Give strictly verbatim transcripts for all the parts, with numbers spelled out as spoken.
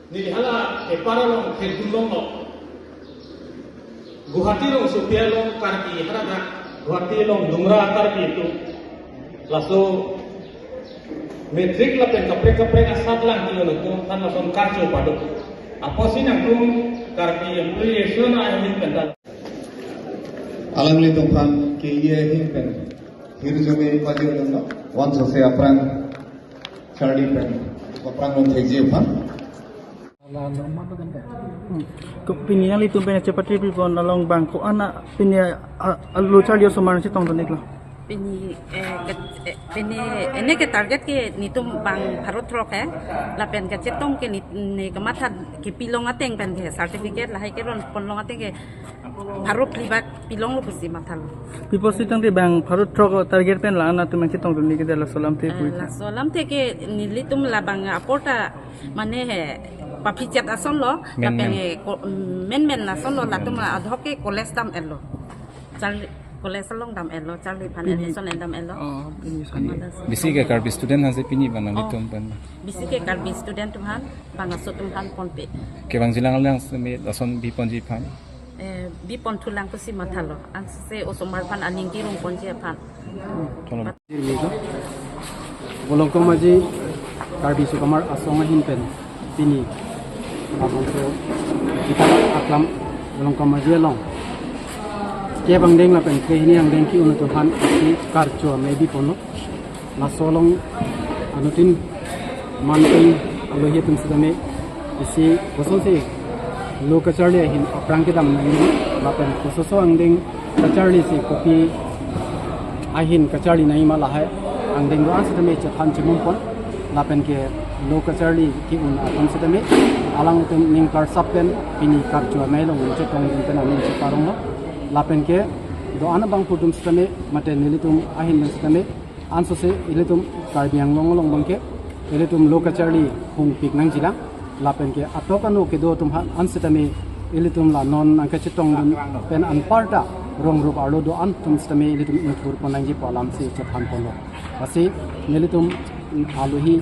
Neli hala epar along thekdun longlo. Guwahati along sopi along Karbi haladak, Guwahati along Dungra Karbi atum. Laso matric lapen kaprek kaprek asatlang ti-un atum aphan lason karcho pado. Apotsi nangtum Karbi Employee Association ahin pen ta. Alanglitum aphan K E A ahin pen hirjume pajirlo, ansose aphrang charli pen aphrang longthekji aphan. Hmm. Ko pini nanglitum pen chepatiri pon along bang ko-an a pini a, a, a lo charli osomar chetongdun-iklo? Pini, eh, ke, eh, pini, ene ke target ke netum bang pharo throk he, lapen kachetong ke ne, ne kamatha kepilong ateng pen ke certificate lahai keron ponlong ateng ke pharo phli bak pilonglo pusi mathalo. Pi apotsi tangte bang pharo throk target pen la-an atum chetongdun-ik ke laso alamthe Eh, pui? Laso alamthe ke nelitum labang apor ta mane he papichat asonlo, Menmen. Lapen ke ko-, menmen asonlo, latum adhok ke college dam-etlo. Charli college along dam-etlo, charli aphan Hmm. admission en dam-etlo. Oh, ini sana. Bisi ke Karbi student aphansi pini bang Ah. nanglitum pen? Bisi ke Karbi student atum aphan, bang aso atum aphan ponpe. Kevangjilang lang semi lason biponji aphan? Eh, biponthulang pusi mathalo. Ansose osomar aphan aning kirung ponji aphan. Tolong. Dirmi do. Volongkom Aji Karbi Chokamar Asong ahin pen pini labangso Gita Aklam Volongkom Aji along kep angdeng lapen krehini angdeng ke-un atum aphan isi karcho amei biponlo. Laso along anuttin manpeng alohi atum sitame isi kosonsi lo kacharli ahin aphrang kedam nangji lapen kososo angdeng kacharli si kopi ahin kacharli nangji ma lahai angdeng do-an sitame chethan chemum pon lapen ke lo kacharli ke-un atum sitame alangtum ning karsap pen pini karcho amei along chetongdun pen aning cheparonglo lapen ke do-an abangphu atum sitame mate nelitum ahin pen sitame ansose ilitum Karbi Anglong along abangke ilitum lo kacharli hungpik nangjilang lapen ke atok ano kedo atum aphan an sitame ilitum la non nangkachetongdun pen anparta rong rup arlo do-an atum sitame ilitum ingthur pon nangji pu alamsi chethan ponlo. Lasi nelitum alohi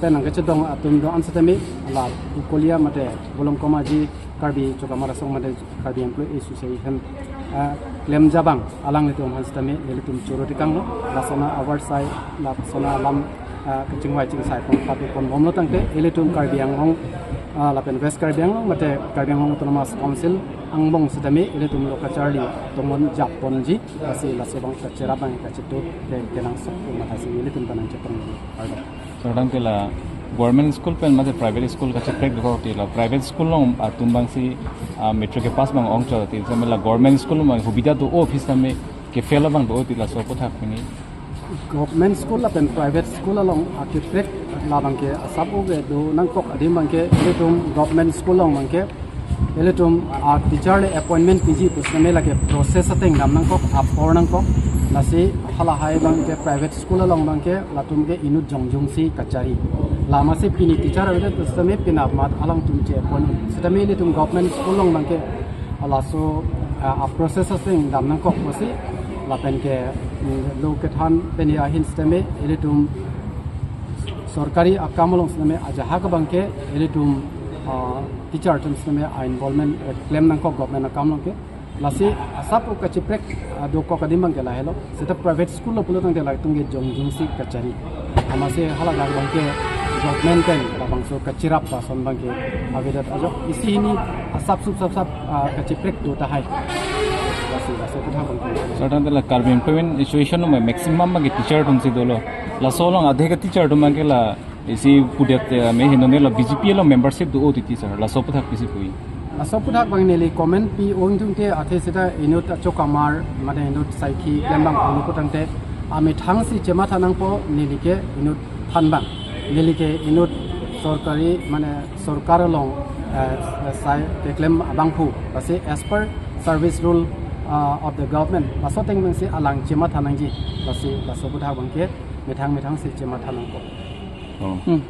pen nangkachetong atum do-an sitame la Pukolia mate Volongkom Aji Karbi Chokamar Asong mate Karbi Employee Association, ah, klemji abang alanglitum aphan sitame nelitum choro tekanglo, lason avarsai, lason alam, ah, kachingvai chingsai pon patu ponbomlo tangte, ilitum Karbi Anglong, ah, lapen West Karbi Anglong mate Karbi Anglong Autonomous Council angbong sitame ilitum lo kacharli tongon japponji, lasi laso abang kacherap abang kachetu ke kenangsot mathasi ilitum pen nangchetonglo. Kardom. Sir, tangte la government school pen mate private school kacheprek dokok ti la private school along atum abangsi, ah, matric kepass abang ongchot ti, sitame la government school along hubidha do-o aphi sitame ke-fail abang do-o ti laso aphuthak pini. Government school lapen private school along akeprek labangke asap ove do nangkok adim abangke ilitum government school along abangke ilitum a teacher le appointment piji pu sitame lake process ateng dam nangkok, apor nangkok. Lasi halahai abangke private school along abangke latum ke inut jongjungsi kachari. Lasi pini teacher avedet pu sitame penap mat alangtum che-appoint. Sitame ilitum government school along abangke laso, ah, a process ateng dam nangkok pusi lapen ke, mm, lo kethan pen ahin sitame ilitum sorkari akam along sitame ajahak abangke ilitum, ah, teacher atum sitame a involvement, eh, klem nangkok government akam along ke. Lasi asap o kacheprek, ah, dokok adim abangke lahelo. Seta private school lo pulo tangte latum ke jongjungsi kachari. Amatsi haladak abangke government pen labangso kacherap ason abangke avedet ajok. Isi hini asap sup sap sap, ah, kacheprek do tahai. Lasi laso aphuthak abangke. Sir, tangte la Karbi Employment Association along maximum abangke teacher atumsi dolo. Laso along adhe ke teacher atum abangke la isi pudet te ame hinone la B J P along membership do-o titi sir, laso aphuthak pisi pui. Laso aphuthak abang neli comment pi ongdung te athe seta inut achokamar mane inut saikhi klembang ongpo tangte amethang si chematha nangpo neli ke inut thanbang. Neli ke inut sorkari mane sorkar along, eh, sai keklem abangphu. Lasi as per service rule, ah, of the government. Laso ateng abangsi alang chematha nangji. Lasi laso aphuthak abangke methang methang si chematha nangpo. Oh. Hmm.